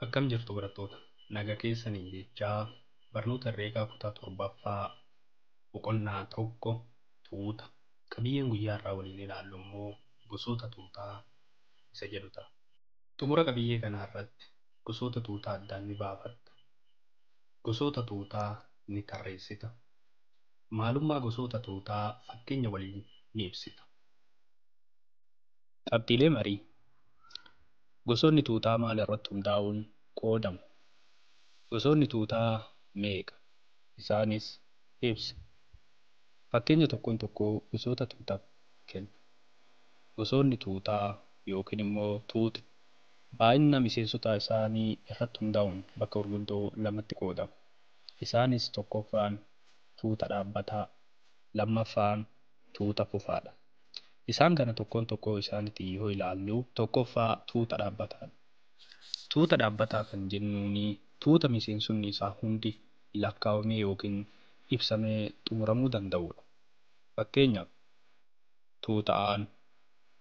Akkam jirtu barattoota? Nagaa keessanii jechaa barnoota herreegaa kutaa torbaffaa boqonnaa tokko tuuta. Qabiyyeen guyyaa irraa waliin ilaallu immoo gosoota tuutaa isa jedhu ta'a. Xumura qabiyyee kanaa irratti gosoota tuutaa addaan ni baafatta. Gosoota tuutaa ni tarreessita. Maalummaa gosoota tuutaa fakkeenya waliin ni ibsita. Qabxiilee marii. Gosoonni tuutaa maal irratti hundaa'uun qoodamu? Gosoonni tuutaa meeqa? Isaanis ibsi. Fakkeenya tokkoon tokkoo gosoota tuutaaf kenni. Gosoonni tuutaa yookiin immoo tuutni baay'ina miseensota isaanii irratti hundaa'uun bakka gurguddoo lamatti qoodamu. Isaanis tokkoffaan tuuta dhaabbataa, lammaffaan tuuta fufaadha. Isaan kana tokkoon tokkoo isaaniitiin yoo ilaallu tokkoffaa tuuta dhaabbataadha. Tuuta dhaabbataa kan jennuuni tuuta miseensonni isaa hundi lakkaa'amee yookiin ibsamee xumuramuu danda'udha. Fakkeenyaaf tuuta A'n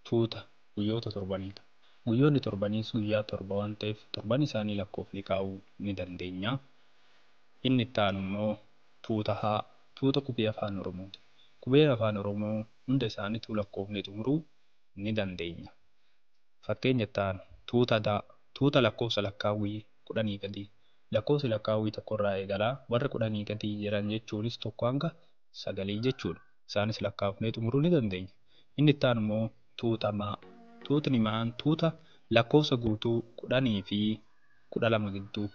tuuta guyyoota torbaniidha. Guyyoonni torbaniis guyyaa torba waan ta'eef torban isaanii lakkoofnee kaa'uu ni dandeenya. Inni itti aanu immoo tuuta H, tuuta qubee afaan Oromooti. Qubeen afaan Oromoo hunda isaaniitu lakkoofnee xumuruu ni dandeenya. Fakkeenya itti aanu tuuta D, tuuta lakkoofsa lakkaawwii 10 gadii. Lakkoofsi lakkaawwii tokkorraa eegalaa warra 10 gadii jiran jechuunis 1 hanga 9 jechuudha. Isaanis lakkaa'ofnee xumuruu ni dandeenya. Inni itti aanu immoo tuuta M. Tuutni M'aan tuuta lakkoofsa guutuu 10 fi 12 gidduu.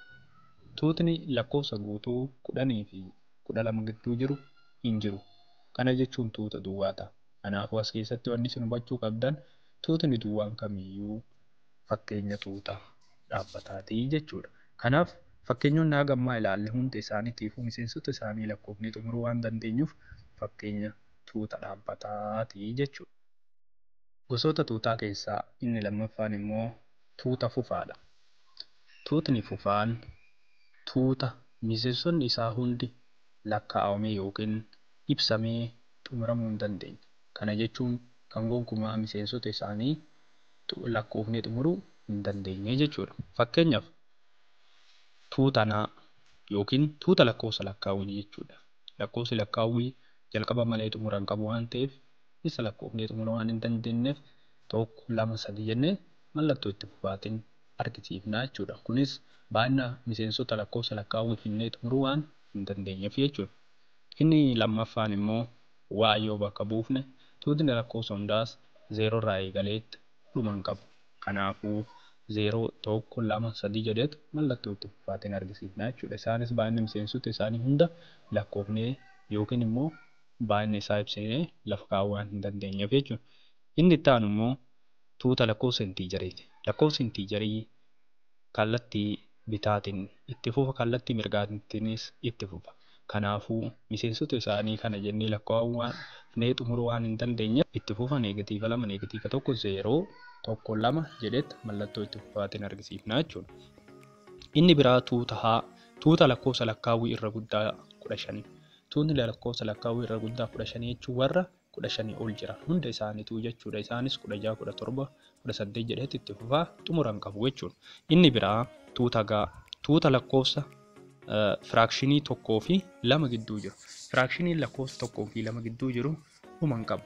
Tuutni lakkoofsa guutuu 10 fi 12 gidduu jiru hin jiru. Kana jechuun tuuta duwwaa ta'a. Kanaafuu as keessatti wanni isin hubachuu qabdan tuutni duwwaan kamiyyuu fakkeenya tuuta dhaabbataati jechuudha. Kanaaf fakkeenyonni haga ammaa ilaalle hundi isaaniitiifuu miseensota isaanii lakkoofnee xumuruu waan dandeenyuuf fakkeenya tuuta dhaabbataati jechuudha. Gosoota tuutaa keessaa inni lammaffaan immoo tuuta fufaadha. Tuutni fufaan tuuta miseensonni isaa hundi lakkaa'amee yookiin ibsamee xumuramuu hin dandeenye. Kana jechuun kan gonkumaa miseensota isaanii lakkoofnee xumuruu hin dandeenye jechuudha. Fakkeenyaaf tuuta N yookiin tuuta lakkoofsa lakkaawwii jechuudha. Lakkoofsi lakkaawwii jalqaba malee xumura hin qabu waan ta'eef isa lakkoofnee xumuruu waan hin dandeenyeef 1, 2, 3 jennee mallattoo itti fufaatiin argisiifna jechuudha. Kunis baay'ina miseensota lakkoofsa lakkaawwii finnee xumuruu waan hin dandeenyeef jechuudha. Inni lammaffaan immoo waa yoo bakka buufne tuutni lakkoofsa hundaas 0 irraa eegaleetti dhuma hin qabu. Kanaafuu 0, 1, 2, 3 jedheetu mallattoo itti fufaatiin argisiifna jechuudha. Isaanis baay'inni miseensota isaanii hunda lakkoofnee yookiin immoo baay'ina isaa ibsinee lafa kaa'uu waan hin dandeenyeef jechuudha. Inni itti aanu immoo tuuta lakkoofsa intiijeriiti. Lakkoofsi intiijerii kallattii bitaatiin itti fufa, kallattii mirgaatiinis itti fufa. Kanaafuu miseensota isaanii kana jennee lakkaa'uu xumuruu waan hin dandeenyeef itti fufa neegatiiva 2, neegatiiva 1, 0, 1, 2 jedhetti mallattoo itti fufaatiin argisiifna jechuudha. Inni biraa tuuta H, tuuta lakkoofsa lakkaawwii irra guddaa 15. Tuutni lakkoofsa lakkaawwii irra guddaa 15 jechuun warra 15 ol jiran hunda isaaniitu jechuudha. Isaanis 16, 17, 18 jedhetti itti fufaa xumura hin qabu jechuudha. Inni biraa tuuta G, tuuta lakkoofsa firaakshinii 1 fi 2 gidduu jiru. Firaakshiniin lakkoofsa 1 fi 2 gidduu jiru dhuma hin qabu.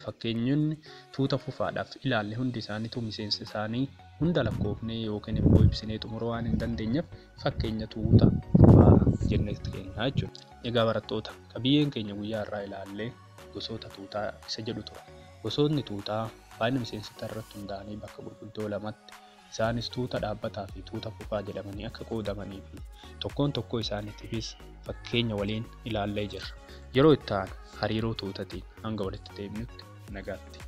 Fakkeenyonni tuuta fufaadhaaf ilaalle hundi isaaniitu miseensa isaanii hunda lakkoofnee yookiin immoo ibsinee xumuruu waan hin dandeenyeef fakkeenya tuuta fufaa jennee kenna jechuudha. Egaa barattoota, qabiyyeen keenya guyyaa irraa ilaallee gosoota tuutaa isa jedhu ture. Gosoonni tuutaa baay'ina miseensota irratti hundaa'anii bakka gurguddoo lamatti isaanis tuuta dhaabbataa fi tuuta fufaa jedhamanii akka qoodamanii fi tokkoon tokkoo isaaniitiifis fakkeenya waliin ilaallee jirra. Yeroo itti aanu hariiroo tuutatiin hanga walitti deebinutti nagaatti.